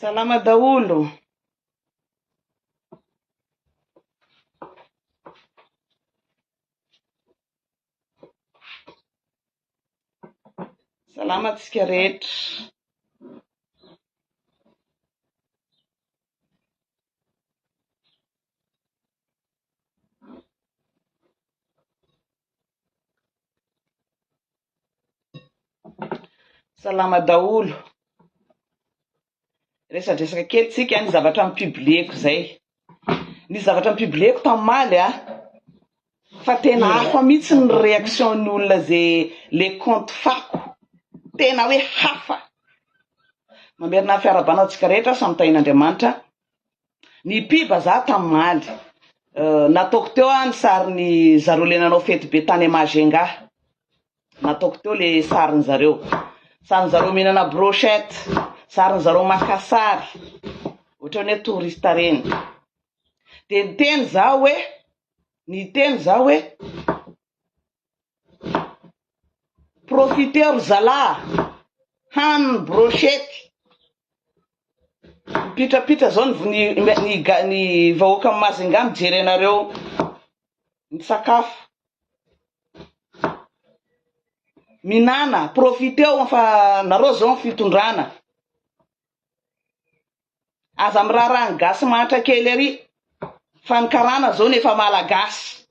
Salama daholo. Salama antsika rehetra. Salama daholo. Resadresaka kely tsika ny zavatra ni-publier-ko izay. Ny zavatra ni-publier-ko tamaly a, fa tena hafa mihitsy ny réaction-ny olona ze le compte fako. Tena hoe hafa. Mamerina ny fiarahabana antsika rehetra, samy tahian'Andriamanitra. Nipiba za tamaly. Nataoko teo ah ny sarin'ny zareo le nanao fety be tany Majunga. Nataoko teo le sarin'ny zareo. Sarin'ny zareo mihinana brochette, sarin'ny zareo maka sary. Ohatran'ny hoe touriste reny. De niteny za hoe, niteny za hoe, profiteo ry zalahy, hano ny brochette. Mipitrapitra zao ny ny ny vahoakan'i Majunga mijery anareo misakafo. Minana, profiteo fa nareo zao ny fitondrana. Aza miraharaha ny gasy mahantra kely ary fa ny karana zao no efa malagasy.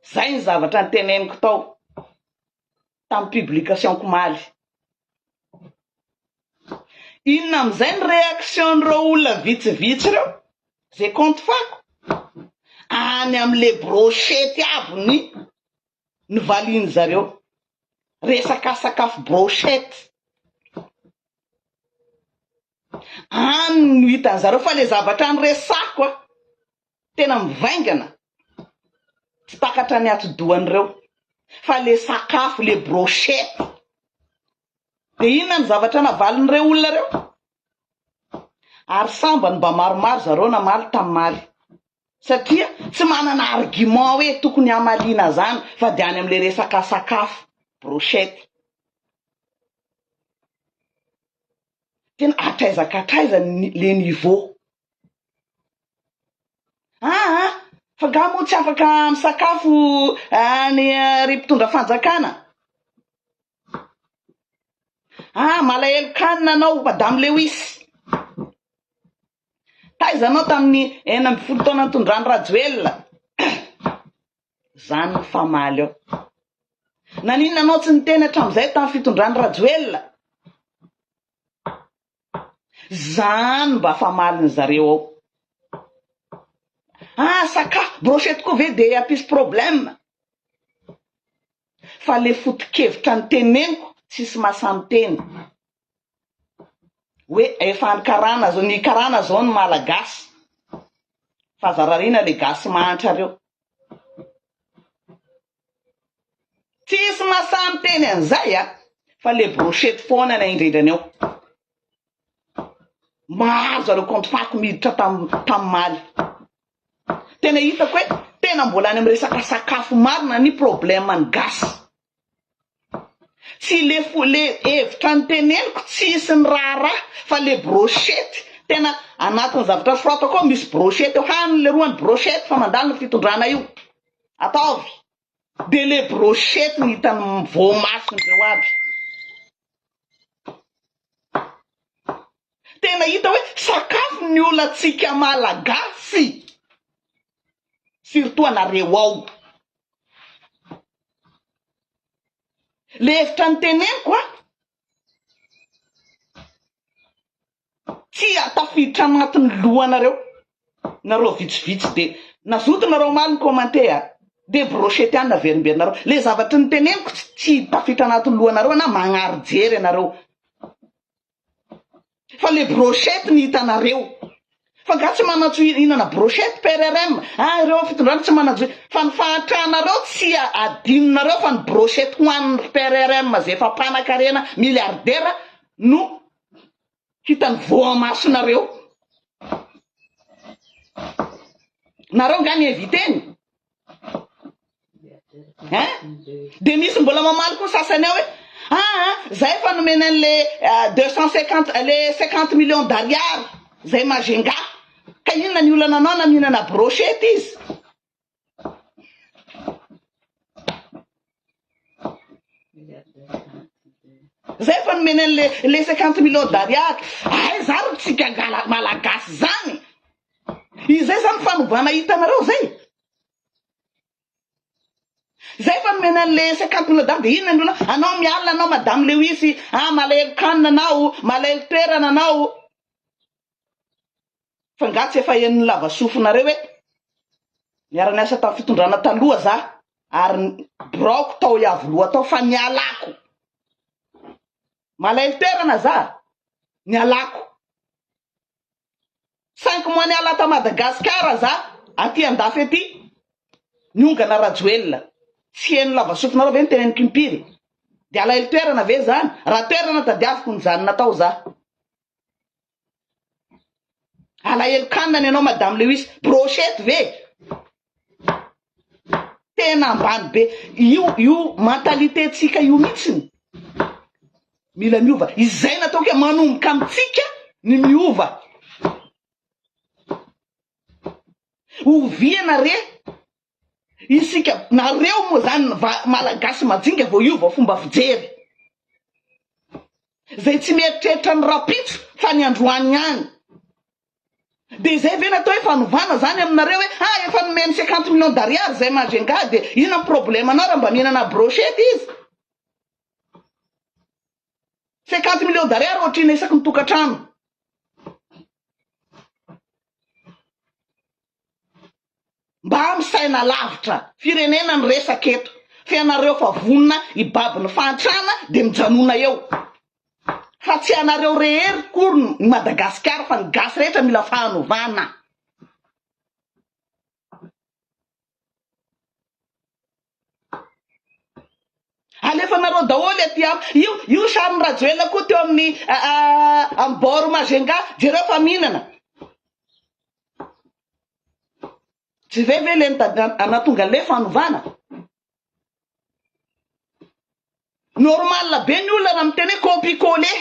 Zay ny zavatra niteneniko tao tamin'ny publication-ko omaly. Inona amin'izay ny réaction-n'ireo olona vitsivitsy ireo izay compte fako? Any amin'ilay brochette aby ny ny valian'ny zareo. Resaka sakafo brochette. Any no hitan'ny zareo fa ilay zavatra niresahako a, tena mivaingana, tsy takatra ny atidohan'ireo fa ilay sakafo, ilay brochette. Dia inona ny zavatra navalin'ireo olona ireo? Ary sambany mba maromaro zareo namaly tamaly. Satria tsy manana argument hoe tokony hamaliana zany fa dia any amin'ilay resaka sakafo, brochette. Tena hatraiza ka hatraiza ny le niveau. Aa fa nga moa tsy afaka misakafo any ry mpitondra fanjakana? Ah, malahelo kanina anao Madame Lewis. Taiza anao tamin'ny 16 taona nitondran'i Rajoelina? Zany ny famaly ao. Naninona anao tsy niteny hatramin'izay tamin'ny fitondran'i Rajoelina? Zany mba famalin'ny zareo ao. Ah, sakafo, brochette koa ve de hampisy problème? Fa le foto-kevitra noteneniko tsisy mahasahy miteny hoe efa any karana zao, ny karana zao ny malagasy fa aza rarina le gasy mahantra reo. Tsisy mahasahy miteny an'izay a! Fa le brochette foana ny aindrindrany ao. Mahazo aleo compte fako miditra tam tamaly. Tena hitako hoe tena mbola any amin'ny resaka sakafo marina ny problème ny gasy. Tsy le fo le hevitra noteneniko tsisy ny raharaha fa le brochette tena anatin'ny zavatra soratako ao misy brochette eo hano leroa ny brochette fa mandalo ny fitondrana io. Ataovy. De le brochette no hitan'ny voamasondreo aby. Tena hita hoe sakafo ny olantsika malagasy. Surtout anareo ao. Le hevitra noteneniko a. Tsy tafiditra anatin'ny lohanareo. Nareo vitsivitsy de nazoto nareo omaly ni commenter a. De brochette ihany naverimberinareo. Le zavatry niteneniko tsy tsy tafiditra anatin'ny lohanareo na magnary jery ianareo. Fa le brochette ny hitanareo. Fa nga tsy manan-jo hihinana brochette PRRM? Ah ireo fitondrana tsy manan-jo fa ny fahantranareo tsy adinonareo fa ny brochette hohanin'ny PRRM zay efa mpanakarena milliardaire no Hitan'ny voamasonareo. Nareo nga ny invité-ny? Hein? Dia misy mbola mamaly koa sasany ao hoe. Aa zay efa nomena an'le 250 le 50 millions d'ariary zay Majunga ka inona ny olana anao na mihinana brochette izy? Zay efa nomena an'le le 50 millions d'ariary. Aiza ary tsika malagasy zany? Izay zany fanovana hitanareo zay? Zay efa nomena an'le 50 millions d'ariary de inona ny olana? Anao mialona anao madame Lewis, ah malahelo kanina anao, malahelo toerana anao. Fa nga tsy efa henon'ny lava sofinareo hoe niara-niasa tamin'ny fitondrana taloha za ary biraoko tao Iavoloha tao fa nialako. Malahelo toerana za, nialako. Cinq mois niala ta Madagascar za aty andafy aty niongana Rajoelina. Tsy heno lava sofinareo ve ny teneniko impiry? De alahelo toerana ve zany? Raha toerana tadiaviko nijanona tao za. Alahelo kanina ny anao madame Lewis, brochette ve? Tena ambany be. Io io mentalité tsika io mihitsiny mila miova. Izay nataoko hoe manomboka amintsika ny miova. Oviana re isika nareo moa zany malagasy majinga vao hiova fomba fijery. Zay tsy mieritreritra ny rapitso fa ny androany ihany. Dia izay ve ny atao hoe fanovana zany aminareo hoe ah efa nomeny 50 millions d'ariary zay Majunga dia inona ny problème anao raha mba mihinana brochette izy? 50 millions d'ariary ohatr'inona isaky ny tokantrano? Mba misaina lavitra, firenena ny resaka eto, fa ianareo fa vonona hibaby ny fahantrana dia mijanona eo. Fa tsy ianareo rehery kory ny Madagasikara fa ny gasy rehetra mila fanovana. Alefanareo daholo aty am io io sarin'i Rajoelina koa teo amin'ny am bord Majunga jereo fa mihinana. Tsy ve ve le nitady anatonga le fanovana? Normal be ny olona raha miteny hoe copie coller.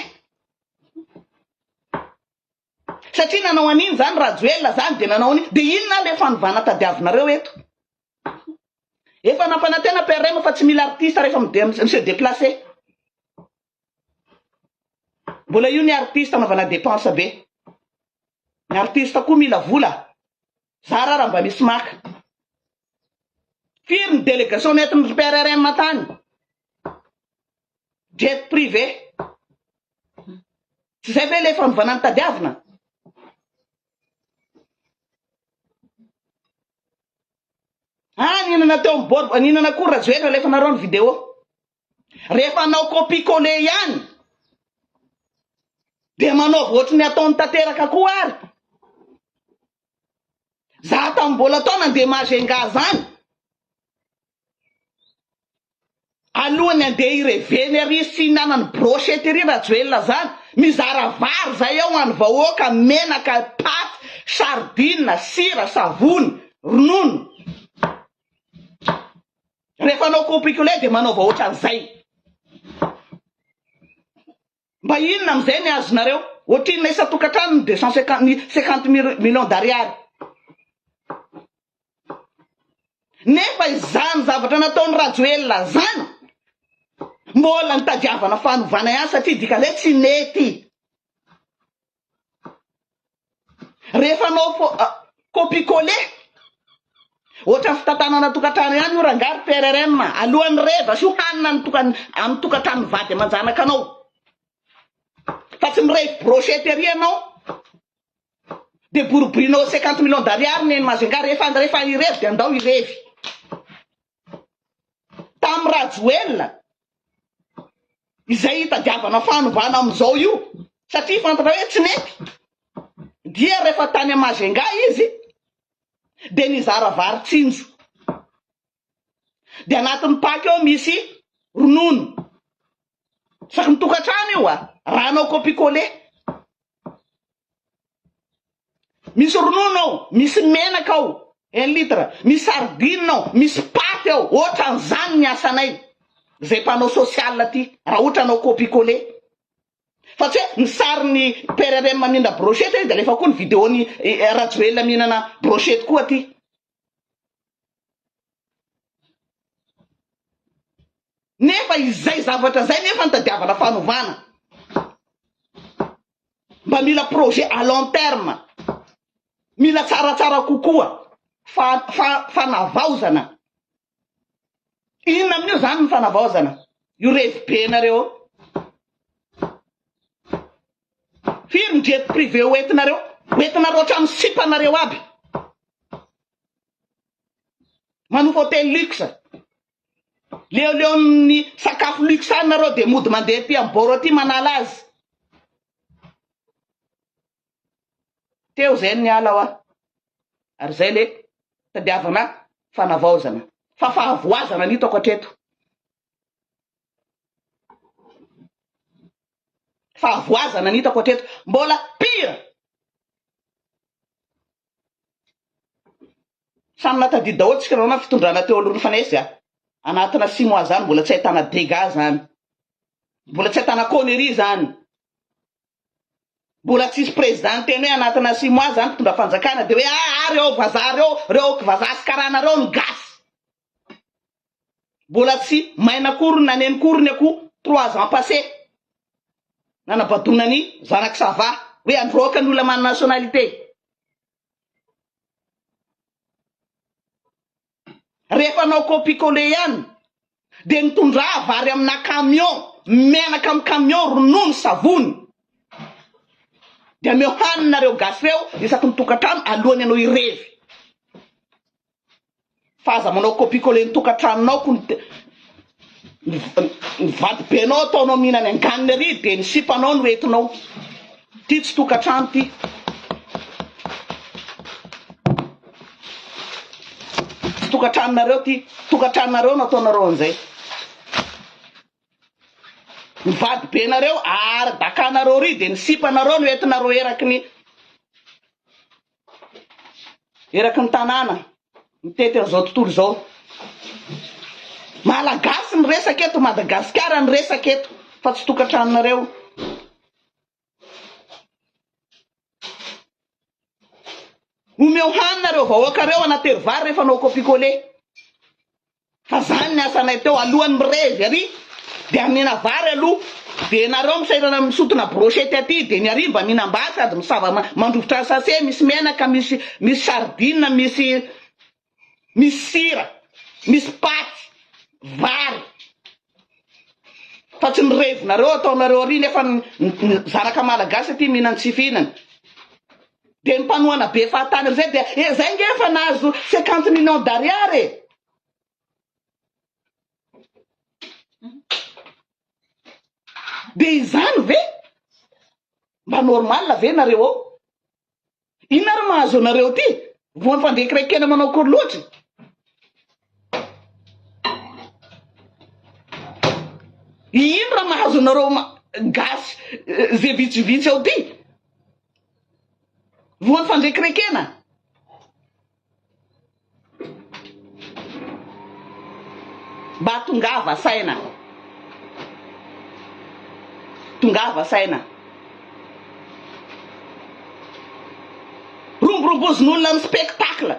Satria nanao an'iny zany Rajoelina zany de nanao an'iny de inona le fanovana tadiavinareo eto? Efa nampanantena PRM fa tsy mila artiste rehefa mi se déplacer. Mbola io ny artiste anaovana dépense be. Ny artiste koa mila vola. Zara raha mba misy maka. Firy ny délégation nentin'ny PRRM tany? Jet privé. Tsy zay ve le fanovana ny tadiavina? Ah, nihinana teo amin'ny bord, nihinana koa Rajoelina alefanareo ny vidéo. Rehefa hanao copie coller ihany dia manaova ohatry ny ataony tanteraka koa ary. Za tamin'ny mbola tao nandeha Majunga zany. Alohan'ny andeha hi-reveny ary sy hihinanany brochette ery Rajoelina zany, mizara vary zay ao any vahoaka, menaka, paty, sardine, sira, savony, ronono. Rehefa hanao copie coller dia manaova ohatran'izay. Mba inona amin'izay ny azonareo? Ohatrinona isan-tokantrano ny 250 ny 50 millions d'ariary? Nefa izany zavatra nataon'i Rajoelina zany mbola nitadiavana fanovana ihany satria dikan'izay tsy nety. Rehefa hanao copie coller ohatran'ny fitantanana tokantrano ihany io rangahy ry PRRM alohan'ny revy asio hanina ny tokan amin'ny tokantranon'ny vady aman-janakanao fa tsy mirevy brochette ery ianao Dia boriborinao 50 millions d'ariary ny eny Majunga rehefa rehefa hirevy dia andao hirevy. Tamin'i Rajoelina izay hitadiavana fanovana amin'izao io satria fantatra hoe tsy nety dia rehefa tany Majunga izy dia nizara vary tsinjo. Dia anatin'ny pack ao misy ronono. Isaky ny tokantrano io a, raha hanao copie coller. Misy ronono ao, misy menaka ao, un litre, misy sardine ao, misy paty ao, ohatran'izany ny asanay. zay mpanao social aty raha ohatra hanao copie coller. Fa tsy hoe ny sarin'ny PRRM mihinana brochette izy dia alefa koa ny vidéo-n'i Rajoelina mihinana brochette koa aty. Nefa izay zavatra izay nefa no tadiavana fanovana. Mba mila projet à long terme. Mila tsaratsara kokoa fa fa fanavaozana. Inona amin'io zany ny fanavaozana? Io revy be nareo io. Firy ny jet privé ho entinareo? Ho entinareo hatramin'ny sipanareo aby. Manofa hotel luxe. Leoleon'ny sakafo luxe any nareo dia mody mandeha aty amin'ny bord aty manala azy. Teo zay ny niala hoa. Ary zay le tadiavana fanavaozana. Fa fahavoazana ny hitako hatreto. Fahavoazana ny hitako hatreto. Mbola pire. Samy natadidy daholo tsika nahoana fitondrana teo aloha nifanesy a. Anatina six mois zany mbola tsy ahitana dégâts zany. Mbola tsy ahitana conneries zany. Mbola tsisy président niteny hoe anatina six mois zany mpitondra fanjakana de hoe aa reo vazaha reo, reo vazaha sy karana reo ny gasy. Mbola tsy maina akory naneno akory ny akoho trois ans passé nanabadoana ny zanak'i Sava hoe androaka ny olona manana nationalité. Rehefa hanao copie coller ihany dia mitondrà vary amina camion, menaka amin'ny camion, ronono, savony. Dia ameo hanina reo gasy reo isaky ny tokantrano alohan'ny hanao hirevy. Fa aza manao copie coller ny tokantranonao ko ny ny vadibenao ataonao mihinana anganiny ary dia ny sipanao no entinao. Ty tsy tokantrano ty. Tsy tokantranonareo ty. Tokantranonareo no ataonareo an'izay. Ny vadibenareo ary dakanareo ry dia ny sipanareo no entinareo eraky ny eraky ny tanàna mitety an'izao tontolo izao. Malagasy ny resaka eto, Madagasikara ny resaka eto fa tsy tokantranonareo. Omeo hanina reo vahoaka reo anatery vary rehefa hanao copie coller. Fa zany ny asanay teo alohan'ny mirevy ary de amena vary aloha de nareo misairana misotona brochette aty de ny ary mba mihinam-bary sady misava mandrovitra sachet misy menaka misy misy sardine misy Misy sira, misy paty, vary. Fa tsy ny revinareo ataonareo ary nefa ny zanaka malagasy aty mihinana tsy fihinana. Dia ny mpanohana be fahatany amizay dia eh zay nge efa nahazo 50 millions d'ariary e. Dia izany ve? Mba normal ve nareo ao? Inona ary mahazo anareo ty? Voan'ny fandrekirekena manao akory loatra? Ino raha mahazo anareo gasy ze vitsivitsy ao ty? Voan'ny fandrekirekena? Mba tongava saina. Tongava saina. Romborombozin'olona amin'ny spectacle.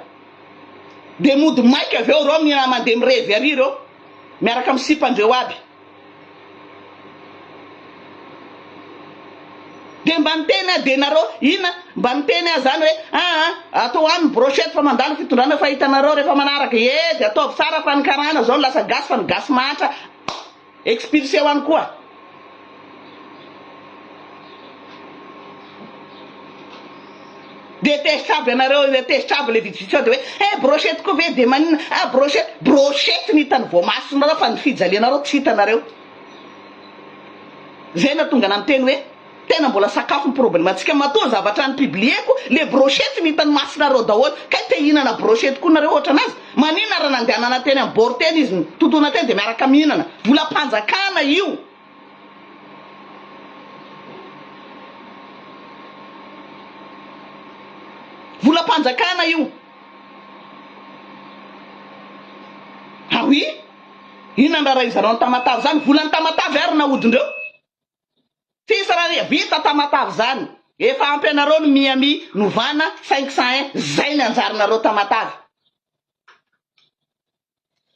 Dia mody maika avy eo ireo mihina mandeha mirevy ary ireo. Miaraka amin'ny sipandreo aby. Dia mba niteny aho dia nareo inona mba niteny aho zany hoe aa atao any ny brochette fa mandalo fitondrana fa hitanareo rehefa manaraka ee dia ataovy tsara fa ny karana zao no lasa gasy fa ny gasy mahantra expulseo any koa. Dia tezitra aby ianareo, dia tezitra aby le vitsivitsy ao dia hoe eh brochette koa ve dia maninona ah brochette, brochette no hitan'ny voamasonareo fa ny fijalianareo tsy hitanareo. Zay nahatonga anah niteny hoe tena mbola sakafo ny problème antsika matoa zavatra ni-publier-ko le brochette no hitan'ny masonareo daholo kay te hihinana brochette koa nareo ohatranazy maninona raha nandehanana teny amin'ny bord teny izy nitontona teny dia miaraka mihinana volam-panjakana io. Volam-panjakana io. Ah oui? Inona ny raharahin'zareo any Tamatave zany? Volan'i Tamatave ary nahodindreo? Tsisy raha vita Tamatave zany. Efa ampy anareo ny Miami novana 501 zay ny anjarinareo Tamatave.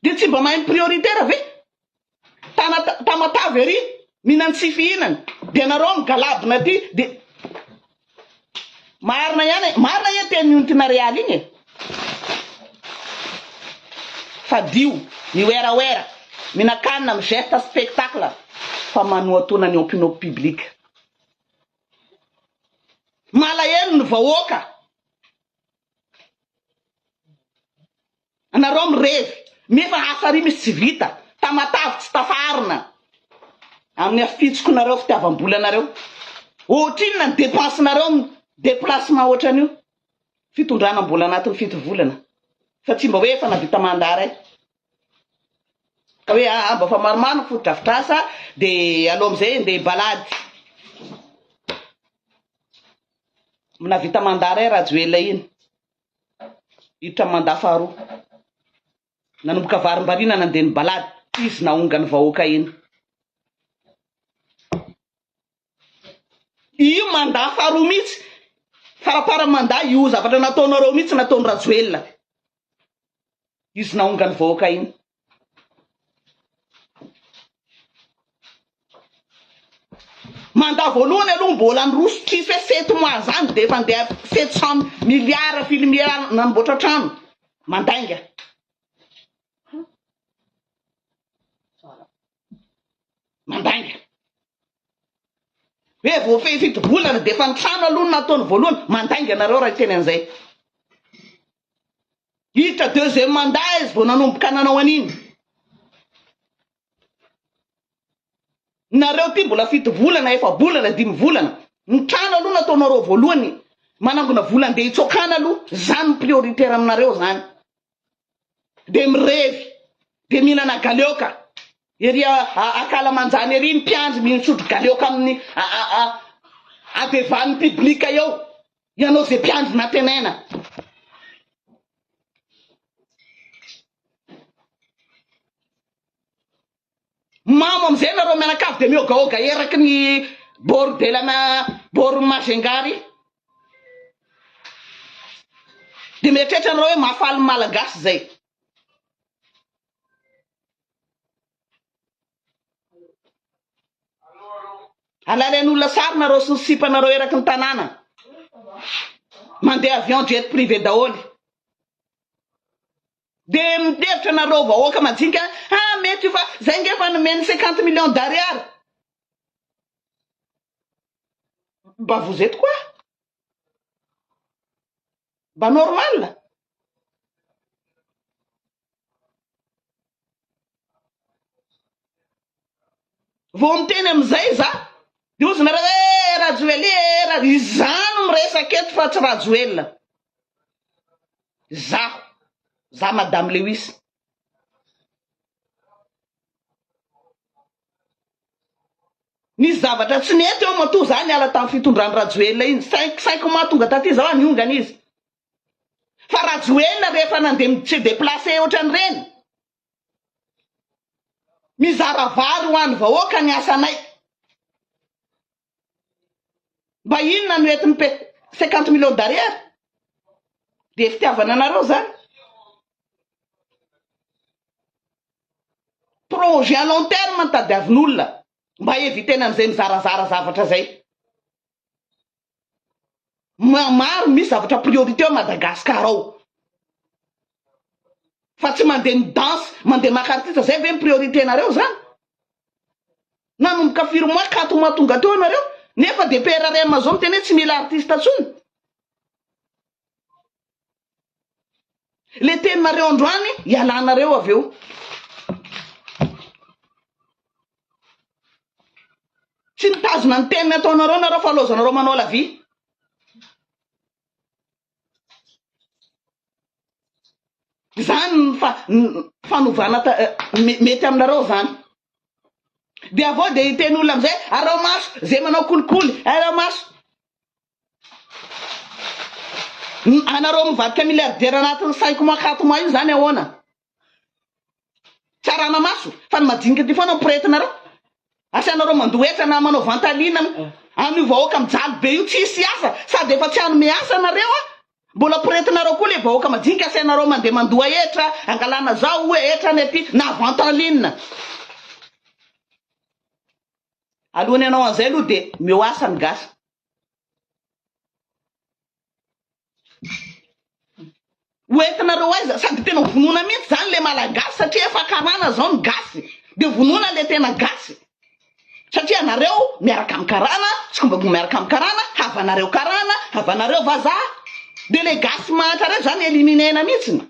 Dia tsy mba mahay ny prioritaire ve? Tana Tamatave ery mihinan tsy fihinana dia nareo migalabona aty dia marina ihany e, marina anie tenin'i Ontina Realy iny e. Fadio miwerawera, mihinan-kanina, mi-geste spectacle fa manohatoana ny opinion publique. Malahelo ny vahoaka. Anareo mirevy nefa asa ary misy tsy vita, tamatavy tsy tafaharina amin'ny afitsokonareo fitiavam-bolanareo. Ohatrinona ny dépense nareo amin'ny déplacement ohatran'io? Fitondrana mbola anatin'ny fito volana fa tsy mba hoe efa nahavita mandat ray. Ka hoe aa mba fa maromaro ny fotodrafitrasa dia aleo amin'izay andeha hibalady. Nahavita mandat ray Rajoelina iny. Hiditra amin'ny mandat faharoa. Nanomboka varimbariana nandeha nibalady, izy naongany vahoaka iny. Io mandat faharoa mihitsy, faraparany mandat io zavatra nataonareo mihitsy nataon'i Rajoelina. Izy naongany vahoaka iny. Mandat voalohany aloha mbola niroso tsisy hoe sept mois zany dia efa ndeha 700 milliards firy milliards nanamboatra trano. Mandainga. Mandainga. Hoe voafehy fito volana dia efa ny trano aloha no nataony voalohany. Mandainga nareo raha hiteny an'izay. Hiditra deuxième mandat izy vao nanomboka nanao an'iny. Nareo ty mbola fito volana, efa-bolana, dimy volana. Ny trano aloha nataonareo voalohany, manangona vola andeha hitsokana aloha, zany no prioritaire aminareo zany. De mirevy, de mihinana galeoka. Ery akalamanjana ery ny mpiandry misotro galeoka amin'ny adevan'ny public eo. Ianao ze mpiandry nantenaina. Mamo amizay nareo mianakavy de miogaoga eraky ny bordel ana bord Majunga ary. De mieritreritra nareo hoe mahafaly ny Malagasy zay. Alalain'olona sary nareo sy ny sipanareo eraky ny tanàna. Mandeha avion jet privé daholo. Dia mihevitra nareo vahoaka majinika ah mety io fa zay nge efa nomeny 50 millions d'ariary. Mba vous êtes quoi? Mba normal? Vao miteny amin'izay za dia hozy nareo hoe Rajoely e Ra- izaho no miresaka eto fa tsy Rajoelina. Zaho, za Madame Lewis. Nisy zavatra tsy nety eo matoa za niala tamin'ny fitondran'i Rajoelina iny. Cinq, cinq mois tonga taty zaho niongana izy. Fa Rajoelina rehefa nandeha mi-se déplacer ohatran'ireny, mizara vary ho an'ny vahoaka ny asanay. Mba inona no entin'ny P 50 millions d'ariary? Dia fitiavana anareo zany. Projet à long terme no tadiavin'olona mba éviter-na an'izay mizarazara zavatra zay. Maro misy zavatra priorité ao Madagascar ao. Fa tsy mandeha mi danse, mandeha maka artiste, zay ve ny priorité nareo zany? Nanomboka firy mois, quatre mois tonga teo ianareo, nefa dia PRRM zao miteny hoe tsy mila artiste tsony. Le teninareo androany ialanareo avy eo. Tsy mitazona ny teniny ataonareo nareo fa laozanareo manao la vie. Zany ny fa fanovana mety aminareo zany. Dia avy eo dia hiteny olona amizay arao maso zay manao kolikoly arao maso. Anareo mivadika milliardaire anatin'ny cinq mois quatre mois io zany ahoana? Tsy arahana maso fa ny madinika aty foana no poretinareo. Asianareo mandoa hetra na manao vantaline amin'io vahoaka mijaly be io tsisy asa sady efa tsy hanome asa nareo a! Mbola poretinareo koa le vahoaka majinika asianareo mandeha mandoa hetra angalana zao oe hetra any aty na vente en ligne. Alohan'ny hanao an'izay aloha dia omeo asa ny gasy. Ho entinareo aiza? Sady tena ho vonoina mihitsy zany le malagasy satria efa karana zao ny gasy de vonoina le tena gasy satria nareo miaraka am karana tsikombakomba miaraka am karana havanareo karana havanareo vazaha de le gasy mahantra reto zany eliminer-na mihitsiny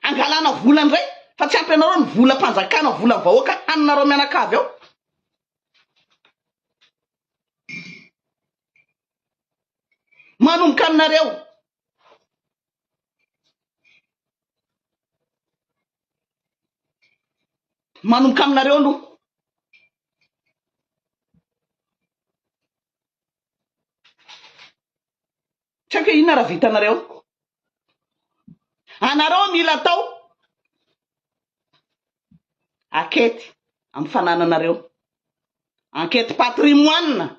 angalana vola ndray fa tsy ampy anareo ny volam-panjakana volan'ny vahoaka haninareo mianakavy ao. Manomboka aminareo. Manomboka aminareo aloha. Tsy haiko hoe inona raha vitanareo. Anareo mila atao akety amin'ny fanananareo. Enquête patrimoine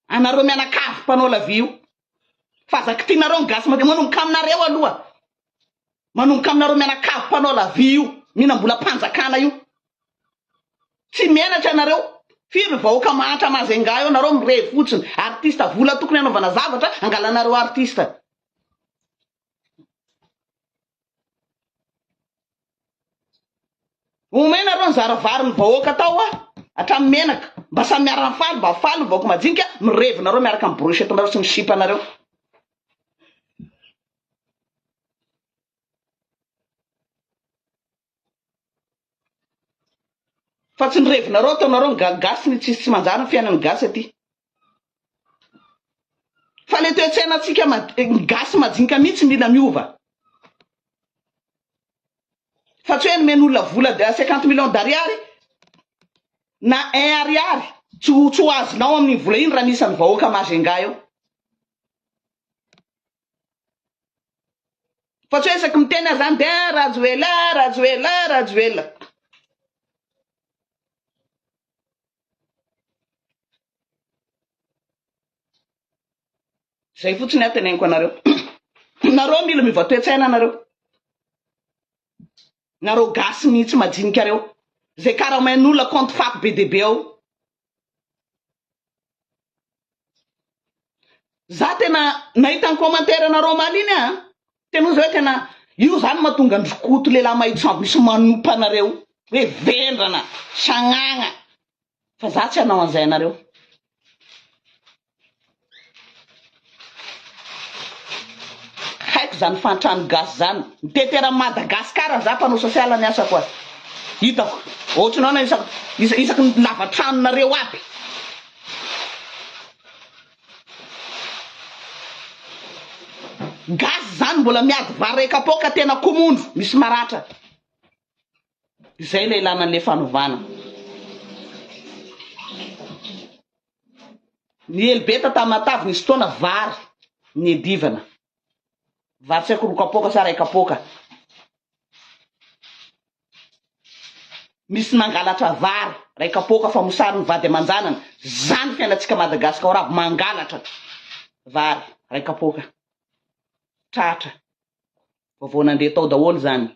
anareo mianakavy mpanao la vie io. Fa aza kitianareo ny gasy mandeha manomboka aminareo aloha. Manomboka aminareo mianakavy mpanao la vie io, mihinam-bolam-panjakana io. Tsy menatra ianareo. Firy ny vahoaka mahantra Majunga eo nareo mirevy fotsiny. Artiste vola tokony hanaovana zavatra angalanareo artiste. Omenareo ny zara vary ny vahoaka tao a! Hatramin'ny menaka. Mba samy miara mifaly, mba faly ny vahoaka majinika, mirevy nareo miaraka amin'ny brochette nareo sy ny sipa nareo. Fa tsy ny revinareo ataonareo ny gasy ny tsisy tsy manjary ny fiainan'ny gasy aty. Fa le toe-tsainantsika ny gasy majinika mihitsy mila miova. Fa tsy hoe nomen'olona vola 50 millions d'ariary na un ariary tsy ho tsy ho azonao amin'iny vola iny raha ny isan'ny vahoaka Majunga eo. Fa tsy hoe isaky miteny aho zany dia ah, Rajoelina, Rajoelina, Rajoelina. Zay fotsiny aho teneniko anareo. Nareo mila miova toe-tsaina nareo. Nareo gasy mihitsy majinika reo. Zay karamain'olona compte fako be dia be ao. Za tena nahita ny commentaire nareo omaly iny ah, tena ozy hoe tena io zany mahatonga an-dry Koto lehilahy mahitsy sambo misy manopa anareo hoe vendrana, sagnagna, fa za tsy hanao an'izay anareo. Haiko zany fahantrano gasy zany, mitety eran'i Madagascar za mpanao social ny asako a, hitako ohatry ny ahoana isak isaky ny lava-tranonareo aby. Gasy zany mbola miady vary iray kapoaka tena komondro misy maratra. Izay ilay ilana an'ilay fanovana. Niely be Tamatave nisy fotoana vary niadivana. Vary tsy haiko roa kapoaka sa iray kapoaka. Misy nangalatra vary ray kapoaka fa mosary ny vady aman-janany. Zany fiainantsika Madagascar aby mangalatra vary ray kapoaka. Tratra. Vaovao nandeha tao daholo zany.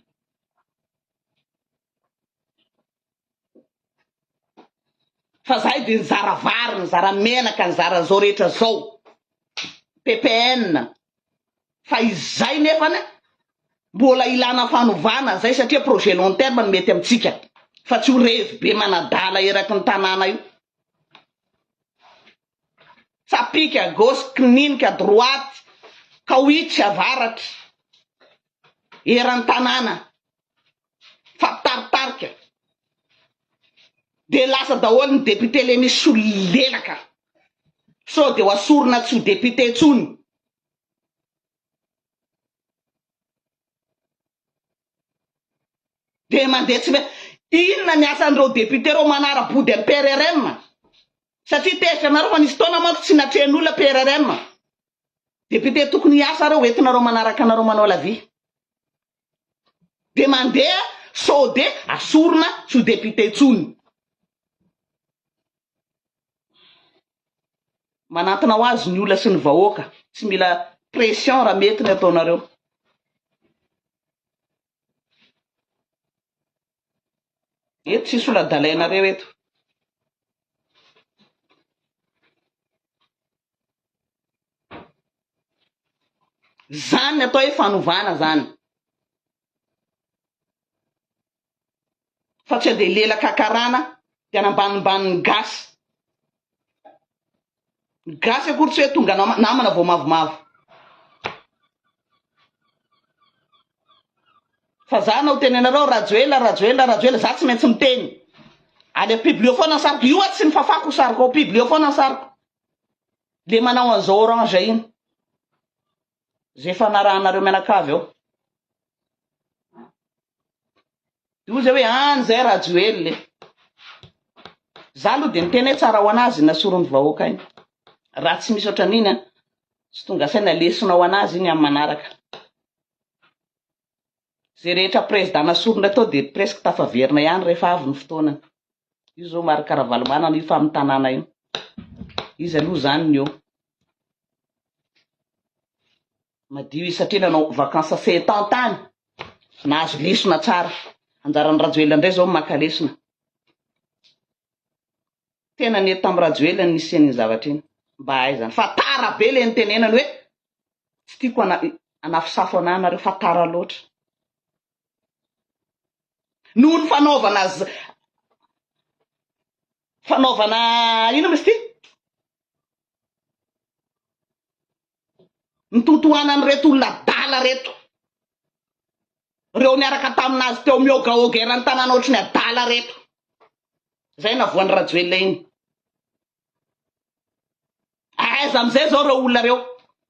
Fa zahay dia nizara vary, nizara menaka, nizara zao rehetra zao. PPN. Fa izay nefany mbola ilana fanovana zay satria projet long terme no mety amintsika fa tsy ho revy be manadala eraky ny tanàna io. Tsapika à gauche, kininika à droite, kawitry avaratra, eran'ny tanàna, fampitaritarika. Dia lasa daholo ny député le misy solelaka. Sao dia ho asorina tsy ho député intsony. Dia mandeha tsy Inona ny asan'ireo député ireo manara-body an'i PRRM? Satria tezitra anareo fa nisy fotoana manko tsy natrehin'olona PRRM. Député tokony hiasa ireo entinareo manaraka anareo manao la vie. De mandeha sao de asorina tsy ho député tsony. Manantona ho azy ny olona sy ny vahoaka, tsy mila pression raha mety ny ataonareo. Eto tsisy olona adalainareo eto. Zany ny atao hoe fanovana zany. Fa tsy andeha lelaka karana de anambanimbaniny ny gasy. Ny gasy akory tsy hoe tonga namana vao mavomavo. Fa za nao teny anareo Rajoelina Rajoelina Rajoelina za tsy maintsy miteny. Any publio foana ny sariko. Io aho tsy nifafako sariko ao publio foana ny sariko. Le manao an'izao orange iny. Zay fanarahanareo mianakavy ao. De hoy zay hoe any zay Rajoelina e. Za aloha de niteny hoe tsara ho anazy iny nasoron'ny vahoaka iny. Raha tsy misy ohatran'iny an, tsy tonga saina lesona ho anazy iny amin'ny manaraka. Zay rehetra président nasorina tao de presque tafaverina ihany rehefa avy ny fotoanany. Io zao Marc Ravalomanana io fa amin'ny tanàna io. Izy aloha zany ny eo. Madio izy satria nanao vacances sept ans tany. Nahazo lesona tsara. Anjaran'i Rajoelina indray zao maka lesona. Tena nety tamin'i Rajoelina ny nisian'iny zavatra iny. Mba ahaizany. Fa tara be le nitenenany hoe tsy tiako hanafosafo anah nareo fa tara loatra. Noho ny fanaovana fanaovana inona moa izy ity? Nitotohanan'ireto olona adala reto. Reo niaraka taminazy teo mihogahoga eran'ny tanàna ohatry ny adala reto. Zay navoan'i Rajoelina iny. Aiza amizay zao reo olona reo?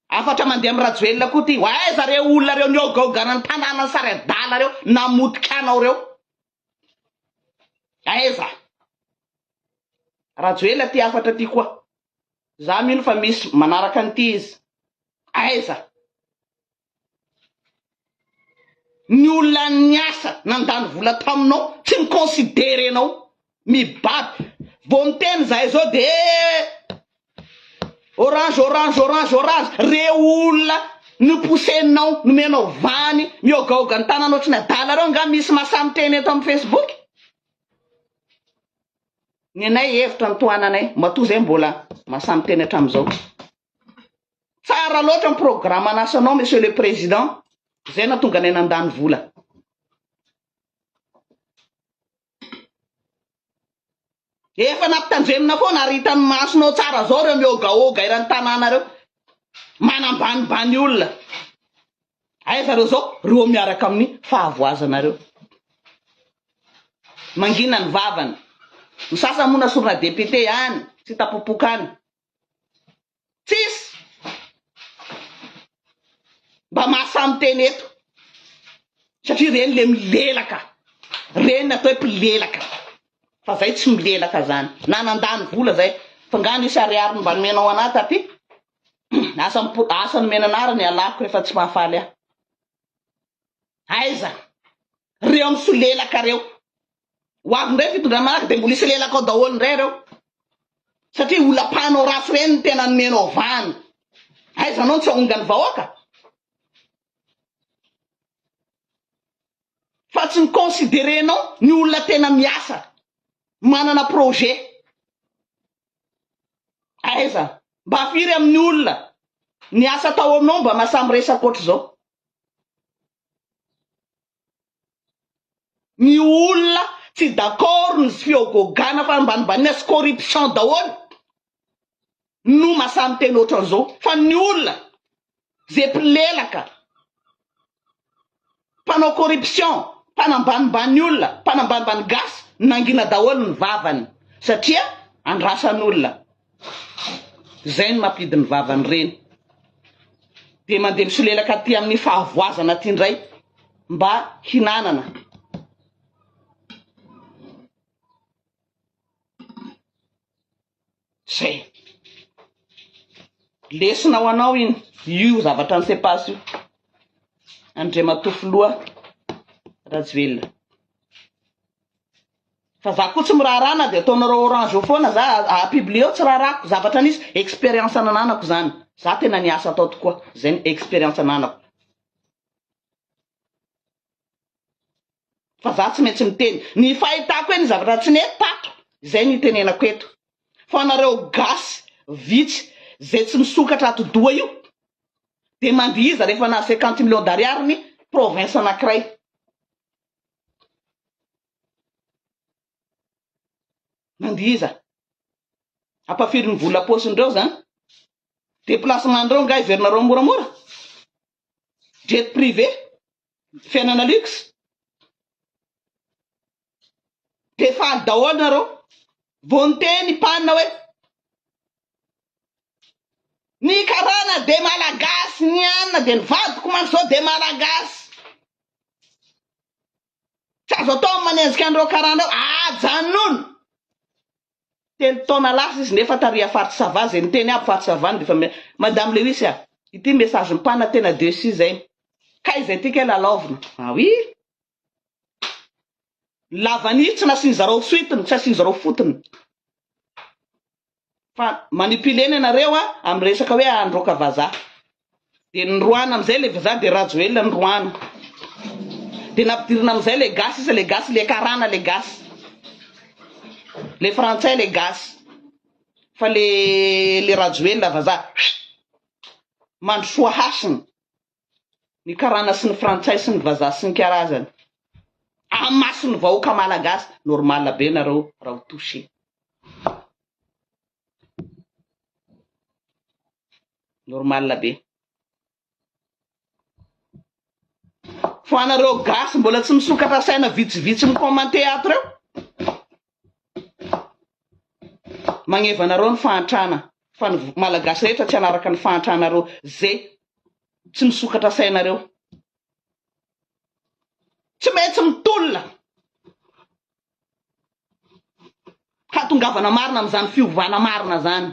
Hafatra mandeha am Rajoelina koa ty. Aiza reo olona reo nihogahoga ny tanàna ny sary adala reo namotika anao reo? Aiza? Rajoelina ty hafatra ty koa. Za mino fa misy manaraka an'ity izy. Aiza? Ny olona niasa nandany vola taminao tsy mi-considerer anao, mibaby. Vao miteny zahay zao de orange orange orange orange, reo olona noposenao nomenao vany mihogahoga ny tanana ohatry ny adala reo nga misy mahasahy miteny eto amin'ny facebook? Ny anay hevitra ny tohananay matoa zay mbola mahasahy miteny hatramin'izao. Tsara loatra ny programan'asanao monsieur le président, zay nahatonga anay nandany vola. Efa nampitandremina foana ary hitan'ny masonao tsara zao reo mihogahoga eran'ny tanàna reo. Manambanimbany olona. Aiza reo zao? Reo miaraka amin'ny fahavoazana reo. Mangina ny vavany. Ny sasany moa nasorina député any, tsy hita popoka any. Tsisy mba mahasahy miteny eto satria reny le milelaka, reny ny atao hoe mpilelaka fa zay tsy milelaka zany na nandany vola zay fa nga nisy ariary mba nomenao anah taty asa asa nomena anah ary ny alako rehefa tsy mahafaly ahy aiza reo misolelaka reo Ho avy indray fitondrana manaraka dia mbola hisy lelaka ao daholo indray ireo. Satria olona mpanao ratsy ireny no tena nomenao vahana. Aiza anao no tsy haonga ny vahoaka? Fa tsy mi-considerer-nao ny olona tena miasa, manana projet. Aiza? Mba firy amin'ny olona niasa tao aminao mba mahasahy miresaka ohatr'izao? Ny olona tsy d'accord ny fiogogana fanambanimbaniana sy corruption daholo no masahy miteny ohatran'izao fa ny olona ze mpilelaka mpanao corruption mpanambanimbany olona mpanambanimbany gasy nangina daholo ny vavany satria andrasan'olona zay no mampidy ny vavany reny de mandeha misolelaka aty amin'ny fahavoazana aty indray mba hinanana. Zay. Lesona ho anao iny, io zavatra ny sepas io. Andriamatoa Filoha. Rajoelina. Fa za koa tsy miraharaha na dia ataonareo orange eo foana za a publier eo tsy raharahako, zavatra nisy, experience nananako zany, za tena niasa tao tokoa, zay ny experience ananako. Fa za tsy maintsy miteny, ny fahitako hoe ny zavatra tsy nety tato, izay no itenenako eto. Fa anareo gasy vitsy zay tsy misokatra atidoha io de mandihiza rehefa nahazo 50 millions d'ariary ny province anakiray. Mandihiza. Ampafirin'ny vola paosindreo zany. Déplacement ndreo nga heverinareo moramora? Jet privé? Fiainana luxe? De faly daholo nareo. Vao niteny pan hoe ny karana de malagasy, ny anona de ny vadiko manko zao de malagasy. Tsy azo atao ny manenjika an'ireo karana ireo. Ajanony! Telo taona lasa izy nefa tary a faritra Sava zay niteny aby faritra Sava ny defa Madame Lewis a! Ity message mpana tena dessus zay. Kay zay ty kay lalaovina. Ah oui! Ny lavanille tsy nasian'zareo suite-ny, tsy asian'zareo fotony. Fa manipuler-na ianareo a, amin'ny resaka hoe handroaka vazaha. Dia noroahana amin'izay ilay vazaha dia Rajoelina noroahana. Dia nampidirina amin'izay ilay gasy isa ilay gasy, ilay karana ilay gasy. Ilay frantsay ilay gasy. Fa le le Rajoelina vazaha mandrosoa hasina. Ny karana sy ny frantsay sy ny vazaha sy ny karazany. Amason'ny vahoaka malagasy, normal be nareo raha ho touché. Normal be. Fa anareo gasy mbola tsy misokatra saina vitsivitsy mi-commenter ato reo. Magneva anareo ny fahantrana fa ny malagasy rehetra tsy hanaraka ny fahantranareo ze tsy misokatra sainareo. Tsy maintsy mitolona hatongavana marina amin'izany fiovana marina zany.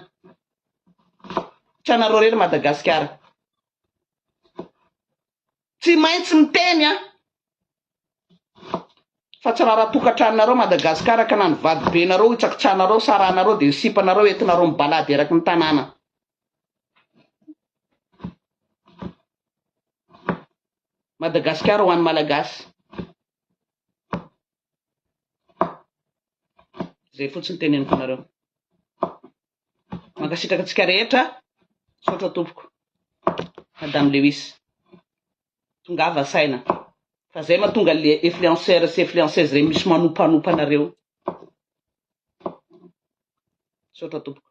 Tsy anareo rery Madagasikara. Tsy maintsy miteny an! Fa tsy raharaha tokantranonareo Madagascar ka na ny vadibenareo hitsakitsahanareo saranareo dia ny sipanareo entinareo mibalady eraky ny tanàna. Madagascar ho an'ny Malagasy. Zay fotsiny teneniko anareo. Mankasitraka antsika rehetra. Misaotra tompoko. Madame Lewis. Tongava saina. Fa zay mahatonga le influenceur sy influenceuse reny misy manompanopa anareo. Misaotra tompoko.